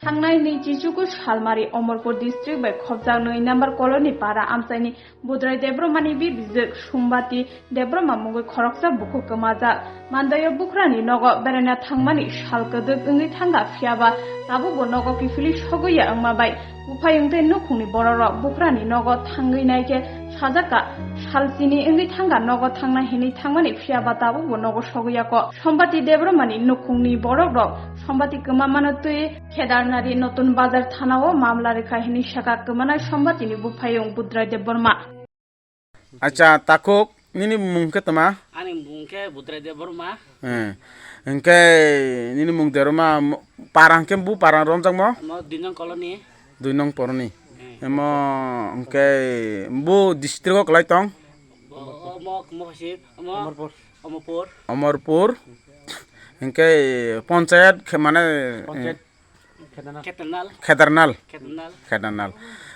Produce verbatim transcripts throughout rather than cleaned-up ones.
Thangnai nwi chichuku salmari Omorpur district bai khopjak nwi number colony para amchaini Budrai Debbarmani bibijwk Sombati Debbarma mungwi khoroksa bukhuk kwmajak. Mandaio bukhrani nogo beraina thangmani sal kwdwk wngwi thangkha, phiyaba tabukbo nogo kiphilwi sogwi ya wngma bai buphayung tei nukhungni borokrok bukhrani nogo thangwi naikhe sajakha. Sal chini wngwi thangkha nogo thangnai hinwi thangmani, phiyaba tabukbo nogo sogwi yakho. Sombati Debbarmani nukhungni borokrok Sombati kwmamano twi Khedarnari Notun Bazar thanao mamla rikha hinwi sakha kwmanai Sombatini buphayung Budrai Debbarma. Acha, takhuk, nini mung khe tama? Ani mung khe Budrai Debbarma. Eh. Hwnkhe nini mung Debbarma, mo-, para hwnkhe bu para romjakmo? Mo Dui Nong Colony. Dui Nong Colony. Eh. Emo hwnkhe bu district o kwlai tong? Bo-, omo, omo hai se, omo, Omorpur. Omorpur. Omorpur. Hwnkhe ponchayat khe mane, Ponchayat. Khedarnath. Khedarnath. Khedarnath. Khedarnath.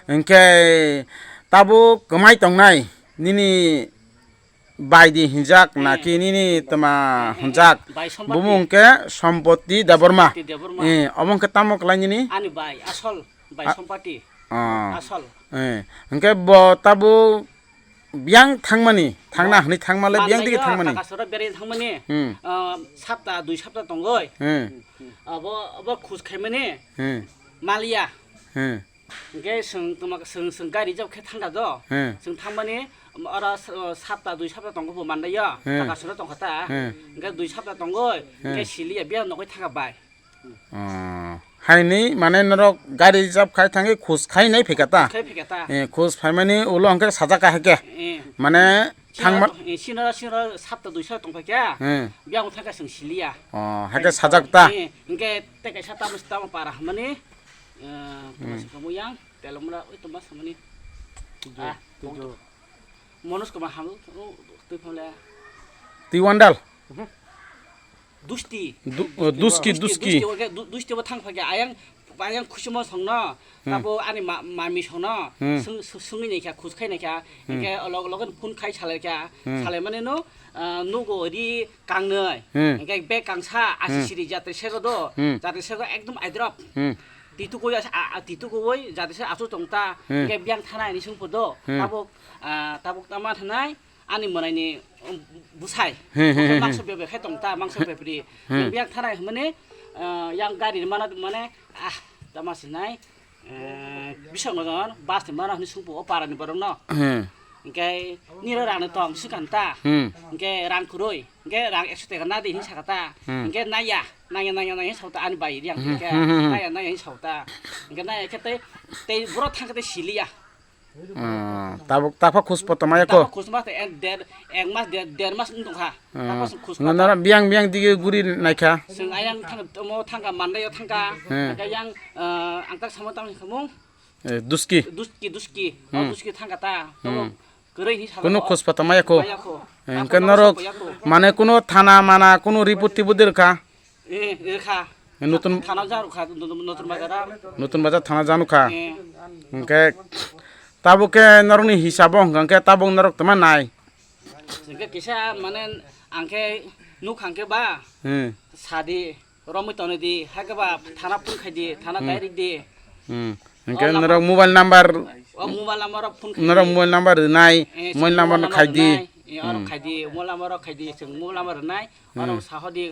Hwnkhe tabuk kwmai tongnai nini bai di hinjak, eh, naki nini tama, eh, eh, hinjak? Bai Sombati. Bumung khe Sombati Debbarma. Sombati Debbarma. Eh, omo khe tamo kwlai nini? Ani bai, asol bai. A-, Sombati. Oh. Asol. Eh, hwnkhe bo tabuk biyang thangmani, thangna hwnwi thangmale biyang digi thangmani. Kaka sora berai thangmani. Hmm. Ah, sapta, dui sapta tongoi. Hmm. Abo, abo khus khaimani. Hmm. Maliya. Hmm. Hwnkhe chwng tongma, chwng, chwng gari jab khe thangkha do. Hmm. Chwng thangmani, oro s-, sapta, dui sapta tongkha bo manlaiya. Hmm. Kaka sora tongkha ta. Hmm. Hwnkhe dui sapta tongoi. Hmm. Hwnkhe siliya biyang nokoi thangkha bai. Oh, haini mane norok gari reserve khai thangwi khus khai nai phika ta? Khus khai phika ta. Eh, khus phaimani ulo hwnkhe sajak ka hai khe. Eh. Mane thangma. Sinora, eh, sinora, sinora sapta duisa tong phai khe. Eh. Biyang thangkha chwng siliya. Oh, hai khe sajak ta? Eh, hwnkhe tei kaisa tamo, tamo para hamani, eh, tamo, hmm, se kamu yang, telomra, oi, tamo samani. Tujo, ah, tujo. Manoj Kumar Hamu, oh, twi phole. Twi Wandal? Mhm. Dusti. Du-, oh, Dusti, Dusti, Dusti. Dusti, oke, Du-, Dusti bo thang phai khe ayang, ayang Khusimo songno, hmm, tabo ani ma-, mami songno, hmm, sung-, sung-, sungwi naikha, khus khai naikha, hmm, hwnkhe log-, logan phone khai salaikha, hmm, salaimani no, ah, nugo ri kangnoi, hmm, hwnkhe bag kangsa, hmm, asi siri jatri sego do, hmm, jatri sego ekdom aidrop. Hmm. Titukoi as-, a, a, titukoi jatisa achu tongta, hmm, hwnkhe biyang thanai ni sungpho do, hmm, tabuk, ah, tabuk tama thanai, ani mwnaini, um, bwsai, hmm, hmm, hmm, mangso bebri khai tongta, mangso bebri, hmm, biyang thanai hwnmani, ah, yang gari mana, mane, ah, tama sinai, eh, bisok nojon, bus ni mana hwnwi sungpho o para ni borok no. Hmm. Hwnkhe niro rang no tong swkang ta, hmm, hwnkhe rang kwrwi. Hwnkhe rang ekso teka na di hinwi sakha ta. Hmm. Hwnkhe naiya, naiya, naiya, naiya hinwi sakha ta ani bai riyang. Hmm, hwnkhe hmm, hmm, hmm, naiya, naiya hinwi sakha ta. Hwnkhe naiya khe tei, tei borok thang khe tei siliya. Hmm, tabuk, tapha khus poto maya ko? Tapha khus ma tei ek, der, ek mas, der, der mas wng tongkha. Hmm. Tapha khus poto. Nara biyang, biyang digi guri naikha. Chwng ayang thang, omo thangkha, Mandaio thangkha. Hmm. Hwnkhe yang, eh, ang tak samo tamo hinwi khamung. Eh, Duski. Duski, Duski. O, hmm, Duski thangkha ta. Hmm. Kwrwi hinwi salo. Kunu khus poto maya ko? Maya ko. Eh, hwnkhe norok mane kunu thana mana kunu report tibut rwkha? Eh, rwkha. Eh, nutun thana ja rwkha, nutun, nutun bazar. Nutun bazar thana ja nukha. Eh. Hwnkhe tabuk khe norokni hisabo hwnkha hwnkhe tabuk norok tama nai. Hwnkhe kisa mane ang khe nukha hwnkhe ba. Hmm. Sadi. Romwi tonwi di, hai khe ba thana phone khai di, thana, hmm, direct di. Hmm. Hwnkhe norok mobile number, o mobile number rok phone khai di. Norok mobile number rwnai, eh, mobile number no khai di. Rwnai, eh, oro, hmm, khai di, mobile number rok khai di, chwng mobile number rwnai, hmm, oro saho di.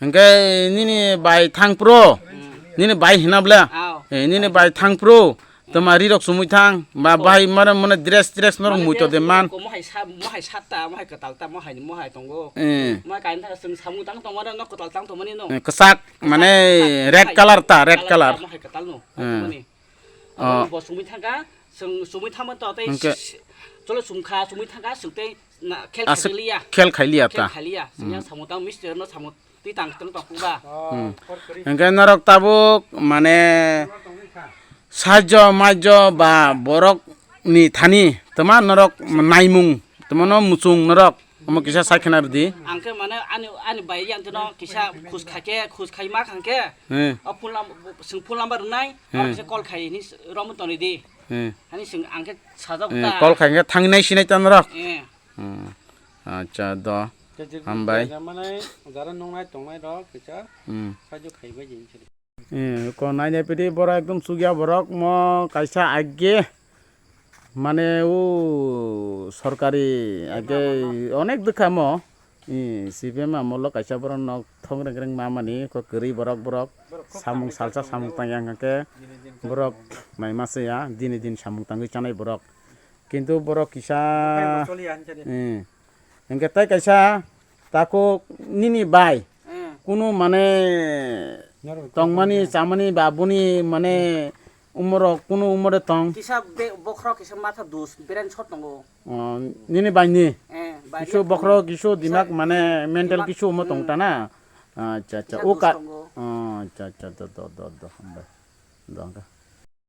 Hwnkhe nini bai thang pro, hmm, nini bai hina bla? Ao. Eh, nini bai thang pro. Tama ri rok sumui thang, ba, oh, bahai mara mane dress, dress norok mui to de man. Ko mohai sa, mohai sat ta, mohai kwtal ta, mohai, mohai tongo. Eh. Mohai kain thang chwng samung tang tong mane no kwtal tang tong mani no. Eh, kwchak, kwchak, mane kwchak, red colour ta, red colour. Mohai kwtal no. Eh. Mani. Oh. Abo bo sumui thang ka, chwng sumui thang man to tei. Hwnkhe s-, cholo sumkha, sumui thang ka, chwng tei na, khel, asa, khailiya. Khel khailiya ta. Khel khailiya. Chwng yang, hmm, samung tang mister no samung Twi tang tong tong ba. Hmm. Hwnkhe norok tabuk mane sajjo majjo ba borok ni thani tama norok naimung tama no muchung norok omo kisa sai khna rwdi. Ang khe mane ani, ani bai yang tino kisa khus khai khe, khus khai ma khang khe. Hmm. O phone lam-, sing phone number rwnai, hmm, aro kisa call khai ni rom toni di. Hmm. Ani sing ang khe sajak, hmm, ta. Call khai khe thang nai sinai ta norok. Eh. Hmm. Acha do. Hambai. Jara nungnai tongnai rok kisa. Hmm. Sajak khai bai jin sini. Eh, ko naina pidi borok ekdom chukya borok mo kaisa age mane o sorkari age onek dikha mo. Eh, C P M amolo kaisa borok nok thong reng reng ma mani ko kwrwi borok borok samung salsa samung tangya hwnkhe borok mai masa ya dini din samung tangwi chanai borok. Kintu borok kisa, eh, hingke tai kaisa takhuk nini bai kunu mane tongmani chamani ba boni mane umorok kunu umore tong. Kisa be-, bokhorok kisa matha dus, beren sot tongo. Oh, nini bai ni? Eh, bai ni. Kisu bokhorok kisu dimak mane mental kisu umo tong ta na? Acha, acha. Kisa o dus ka, tongo. Oh, acha, acha, do, do, do, do, hambai. Do, hingke.